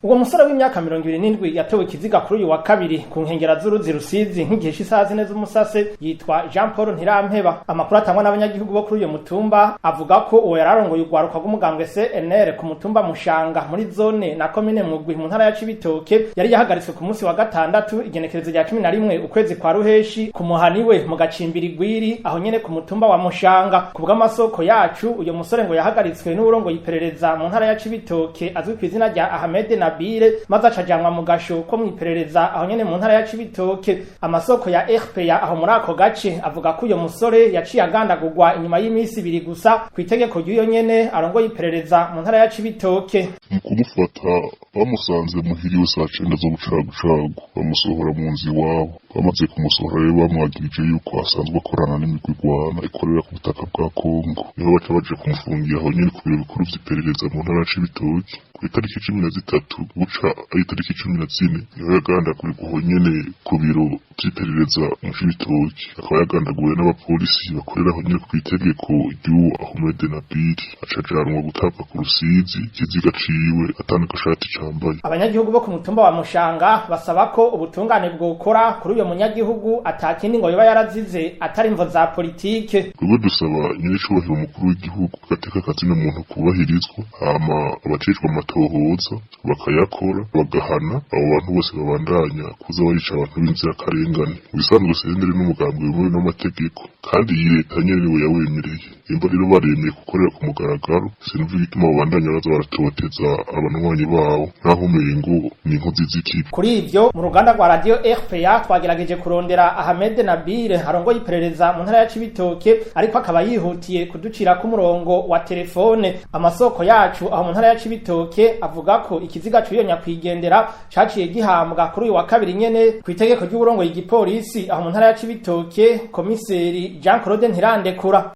Uwo musore w'imyaka 27 yatowe ikiziga kuri uyu wa kabiri ku nkengera z'uruzi Rusizi nk'igihe c'isaha 4 z'umusase yitwa Jean Paul Ntirampeba. Amakuru atangwa n'abanyagihugu bo kuri uyu mutumba avuga ko uwo yararongoye urwaruka rw'umugambwe CNL ku mutumba Mushanga muri zone na komine Mugwi mu ntara ya Cibitoke, yari yahagaritswe ku munsi wa gatandatu, igenekerezo rya 11 ukwezi kwa Ruheshi, ku muhani we mu gacimbiri Gwiri, aho nyene ku mutumba wa Mushanga. Ku bw'amasoko yacu, uyo musore ngo yahagaritswe n'uwurongoye iperereza mu ntara ya Cibitoke azwi ku izina rya Ahmed Nabire, maze acajanwa mu gasho ko mw'iperereza aho nyene mu ntara ya Cibitoke. Amasoko ya RPA aho muri ako gace avuga ko uyo musore yaciye agandagurwa inyuma y'iminsi 2 gusa ku itegeko ry'uyo nyene arongoye iperereza mu ntara ya Cibitoke. Mu kumufata, bamusanze muhiriwe saa 9 zo bucagucagu, bamusohora mu nzu iwabo. Bamaze kumusohora rero, bamwagirije yuko asanzwe akorana n'imigwi igwana ikorera ku butaka bwa Kongo. Niho baca baje kumufungira aho nyene ku biro bikuru vy'iperereza mu ntara ya Cibitoke. Ku itariki 13, buca ari itariki 14, niho yagandagurirwa aho nyene ku biro vy'iperereza mu Cibitoke. Akaba yagandaguwe n'abapolisi bakorera aho nyene kw'itegeko ry'uwo Ahmed Nabil, aca ajanwa gutabwa ku Rusizi, ikiziga ciwe atana gashati cambaye. Abanyagihugu bo ku mutumba wa Mushanga basaba ko ubutungane bwokora kuri uyo munyagihugu, atakindi ngo yoba yarazize atari imvo za politike. Twebwe dusaba nyirecubahiro umukuru w'igihugu, agateka kazina muntu kubahirizwa, hama abajejwe amatohoza bakayakora, bagahana abo bantu bose babandanya kuza barica abantu b'inzirakarengane. Mu bisanzwe senderi n'umugambi wemewe n'amategeko, kandi iyi leta nyene niwe yawemereye. Imba rero baremeye gukorera ku mugaragaro, sinumva igituma babandanya baza baratoteza abanywanyi bawo nk'aho umengo ni inkozi z'ikibi. Kuri ivyo, mu ruganda rwa radio RPA twagerageje kurondera Ahmed Nabire arongoye iperereza mu ntara ya Cibitoke, ariko akaba yihutiye kuducira ku murongo wa telefone. Amasoko yacu aho mu ntara ya Cibitoke avuga ko ikiziga c'uyo nyakwigendera caciye gihambwa kuri uyu wa kabiri nyene ku itegeko ry'uburongoye igipolisi aho mu ntara ya Cibitoke, komiseri Jean Claude Ntirandekura.